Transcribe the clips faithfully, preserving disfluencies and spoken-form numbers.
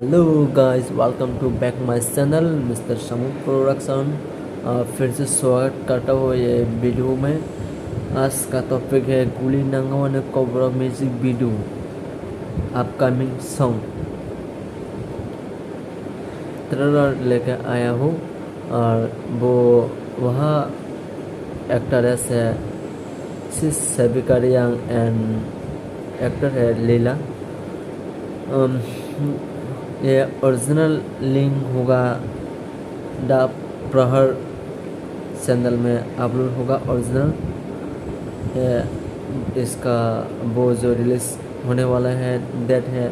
Hello guys, welcome to back my channel Mister Samu Production। फिर से स्वागत करता हूँ ये वीडियो में। आज का टॉपिक है गुली नंगा वाने cobra music video, upcoming song trailer लेके आया हूँ। और वो वहाँ एक्ट्रेस है सिस सेविका रियांग एंड एक्टर है लीला। अम, ये ओरिजिनल लिंक होगा द प्रहर चैनल में अपलोड होगा ओरिजिनल। ये इसका वो जो रिलीज होने वाला है डेट है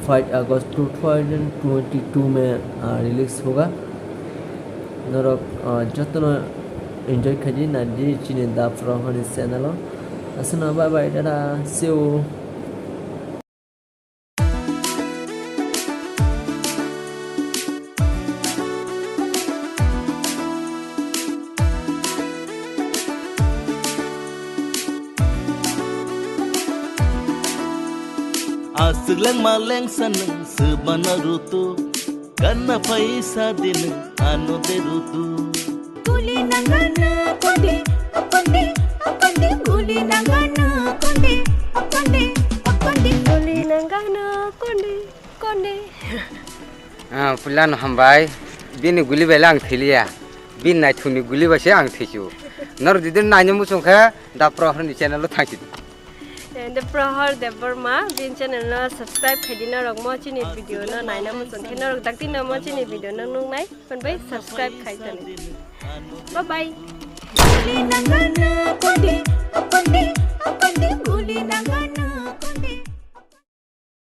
फ़ाइव अगस्त टू थाउजेंड ट्वेंटी टू में रिलीज होगा। Norok jotono enjoy khaidi naidi chini da Prohor ni channel o. Aswkno bye bye, tata, see you. Aswk lengma lengsa nwng swbana rutu, kanna phaisa di nwng ano de rutu. Guli nangano konde, akonde, akonde, guli nangano konde, akonde, akonde, guli nangano konde, konde. Ah, pulano hambai, bini guli bai le ang thiliya, bini naithokni guli bai se ang thichu. Nor jodi naina muchung khe, da Prohor ni channel o thangsi. Eh, the Prohor Debbarma, bin channel no subscribe khaidi norok mo chini video no naina muchung khe norok dakti no mo chini video no nungnai, hwnbai subscribe khai tani. Bye bye. Guli nangano konde, akonde, akonde, guli nangano.